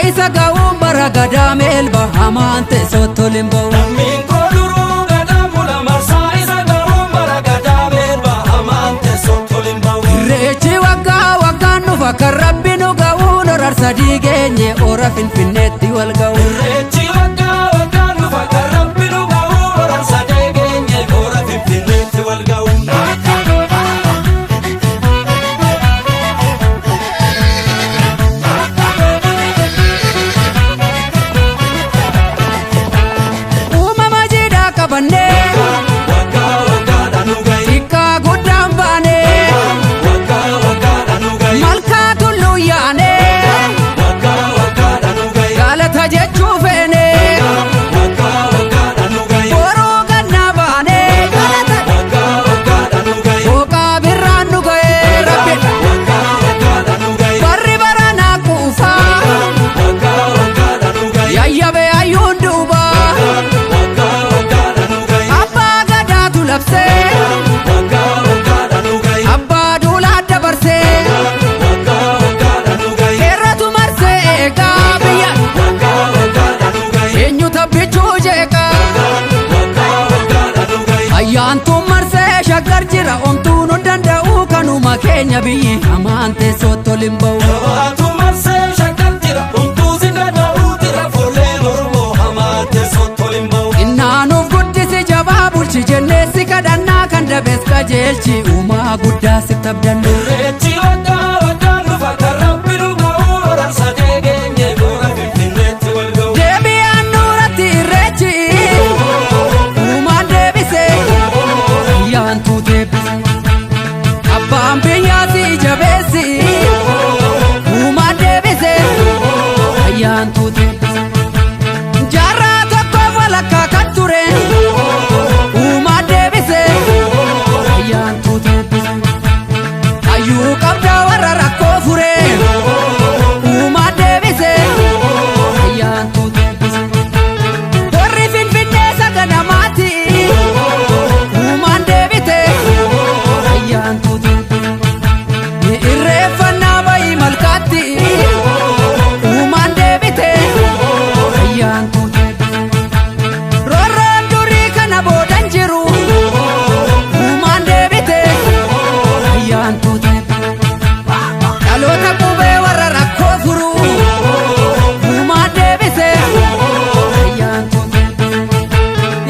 Isa ga'uun bara gadaa meelba hamaan teessootti ol hin ba'u. Lammiin koo duruu gadaa bula marsaa isa ga'uun bara gadaa meelba hamaan teessootti ol hin ba'u. Irreechi waggaa waggaan dhufa kan rabbi nu ga'uun horar sadii geenye hora Finfinneetti wal ga'u. Irreechi waggaa waggaan dhufa kan rabbi nu ga'uun horar sadee geenye hora Finfinneetti wal ga'u. Uumama jiidhaa qabannee Waggaa waggaadhaan nu ga'i. xiqqaa guddaan baanee Waggaa waggaadhaan nu ga'i. malkaa tulluu yaanee Waggaa waggaadhaan nu ga'i. galata jechuu feenee Waggaa waggaadhaan nu ga'i. boruu gannaa baanee galata Waggaa waggaadhaan nu ga'i. booqaa birraan nu ga'ee rabbi Waggaa waggaadhaan nu ga'i. barri baranaa quufaa Waggaa waggaadhaan nu ga'i. yayyabe hayyuun duubaa Waggaa waggaadhaan nu ga'i. abbaa gadaatu labsee Waggaa waggaadhaan nu ga'i. abbaa duulaa dabarsee Waggaa waggaadhaan nu ga'i. heeratu marsee eegaa biyya Waggaa waggaadhaan nu ga'i. eenyu tabbichuu jeeqaa Waggaa waggaadhaan nu ga'i. Ayyaantuun marsee shaggar jira omtuun hin danda'u kanuma keenya biyyi hamaan teessootti ol hin ba'u. Jabaatu marsee shaggar jira homtuu si danda'uu jira fuulleen Oromoo hamaa teessootti ol hin ba'u. Innaanuuf guddisi jabaa bulchi jennee si kadhannaa kan dabees qajeelchi uumaa guddaa si tabdannu. Irreechi waggaa waggaan dhufa kan rabbi nu ga'u horar sadee geenye hora Finfinneetti wal ga'u. Deebi'aan nuuratti irreechi uumaan deebise ayyaantuu deebise. Abbaan biyyaa si jabeessi uumaan deebise ayyaantuu deebise. Jaarraa tokkoof walakkaa kan ture uumaan deebise ayyaantuu deebise. Hayyuu qabdaa warra rakkoo fure uumaan deebise ayyaantuu deebise. Warri Finfinnee saganamaati uumaan deebite ayyaantuu deebise. Irreeffannaa bayii malkaatti uumaan deebite ayyaantuu deebise. Roorroon durii kana boodan jiru uumaan deebite ayyaantuu deebise. Dhaloota qubee warra rakkoo furu uumaan deebise ayyaantuu deebise.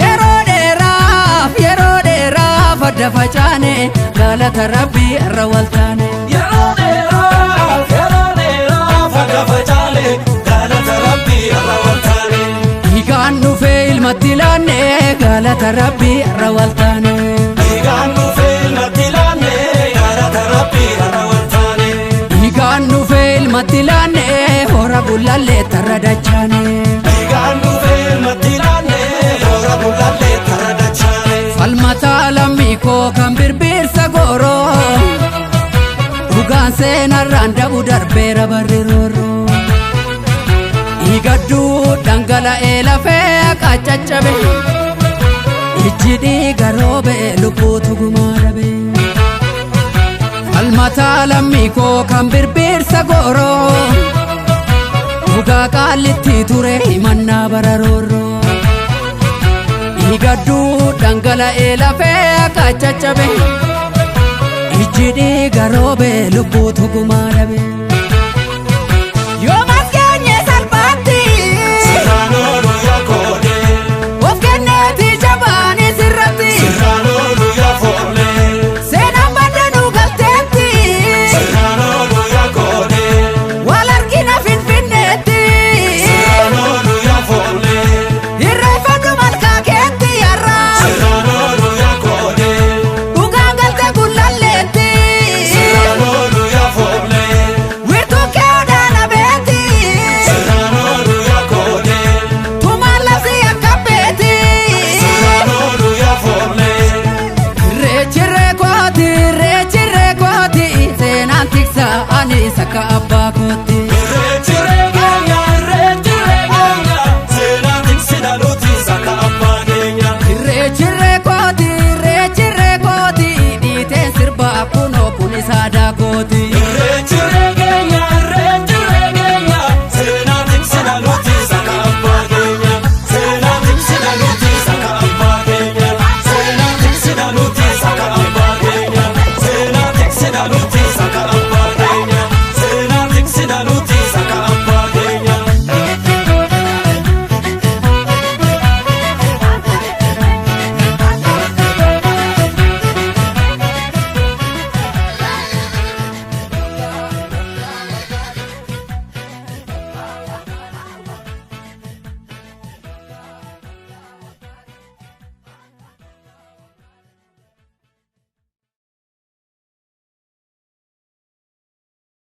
Yeroo dheeraaf yeroo dheeraaf adda facaane galata rabbii irra waltaane. Yeroo dheeraaf yeroo dheeraaf adda facaane galata rabbii irra waltaane. Dhiigaan dhufee ilmatti laanne galata rabbii irra waltaane. Dhiigaan dhufee ilmatti laanne galata rabbii irra waltaane. Dhiigaan dhufee ilmatti laanne hora bulallee tarra dachaane. Dhiigaan dhufee ilmatti laanne hora bulallee tarra dachaane. Falmataa lammii koo kan birbirsa gooroo dhugaan seenarraan dabu darbeera barri roorroo. Dhiigadduu dhangala'ee lafee akka caccabe ijji dhiiga roobe lubbuutu gumaa dhabe. Falmataa lammii koo kan birbirsa gooroo dhugaa qaallitti ture himannaa bara roorroo. Dhiigadduu dhangala'ee lafee akka caccabe ijji dhiiga roobe lubbuutu gumaa dhabe. Yoo maskeenye salphaatti Sirraan ooluu yaa koodee of kenneeti jabaanis irratti sirraan ooluu yaa foollee seenaan baddanuu galteetti sirraan ooluu yaa koodee wal argina Finfinneetti sirraan ooluu yaa foollee irreeffadhu malkaa keetti yarraa sirraan ooluu yaa koodee dhugaan galte gullalleetti sirraan ooluu yaa foollee wiirtuu kee odaana beeti sirraan ooluu yaa koodee tumaan labsi akka beeti. sirraan ooluu yaa foollee Irreechi reekooti irreechi reekooti seenaan tiksa ani sakka abbaa.